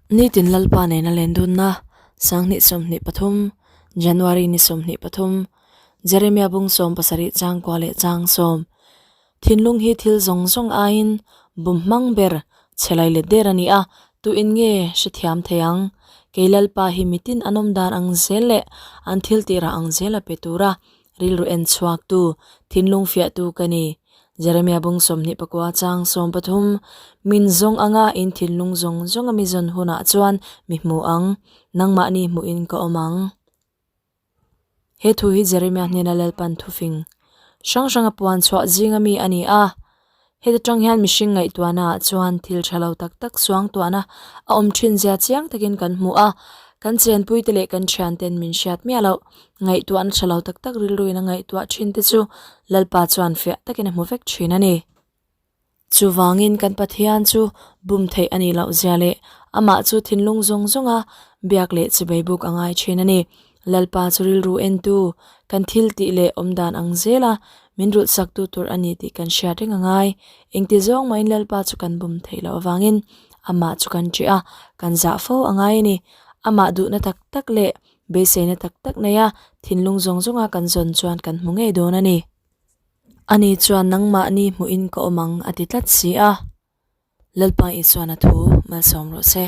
Nitin Lalpa nena len dunna, 2023, January ni 23, Jeremia bung 17 chang kua leh chang sawm. Thinlung hi thil zawng zawng aiin bum hmang ber chhelai let der a ni a, tu in nge hrethiam thei ang? Kei Lalpa hi mitin an awm dan ang zel leh an thil tirah ang zel a pe tura Rilru en chhuaktu, thinlung fiahtu ka ni. Jeremia bung 24 chang 13, Min zawng anga in thinlung zawng zawnga mi zawn hunah chuan mi hmu ang, nangmahni hmuhin ka awm ang. He thu hi Jeremia hnena Lalpan thufing hrang hranga puan chhuah zinga mi a ni a. Heta tang hian mihring ngaihtuahnaah chuan thil tha lo tak tak suangtuahna a awm thin zia chiang takin kan hmu a, kan chenpuite leh kan thianten min hriat miah loh. Ngaihtuahna tha lo tak tak rilruin a ngaihtuah thin te chu Lalpa chuan fiah takin a hmu vek thin a ni. Chuvangin kan Pathian chu bum theih a nih loh zia leh amah chu thinlung zawng zawnga biak leh chibei buk a ngai thin a ni. Lalpa chu rilru entu, kan thil tih leh awm dan ang zela min rulh saktu tur a ni tih kan hriat reng a ngai. Engti zawng mahin Lalpa chu kan bum theih loh avangin amah chu kan ṭih a, kan zah fo a ngai a ni. Amah duhna tak tak leh beiseina tak tak neia thinlung zawng zawnga kan zawn chuan kan hmu ngei dawn a ni. Ani chuan nangmahni hmuhin ka awm ang a ti tlat si a. Lalpa Isuan a thu malsawm rawh se.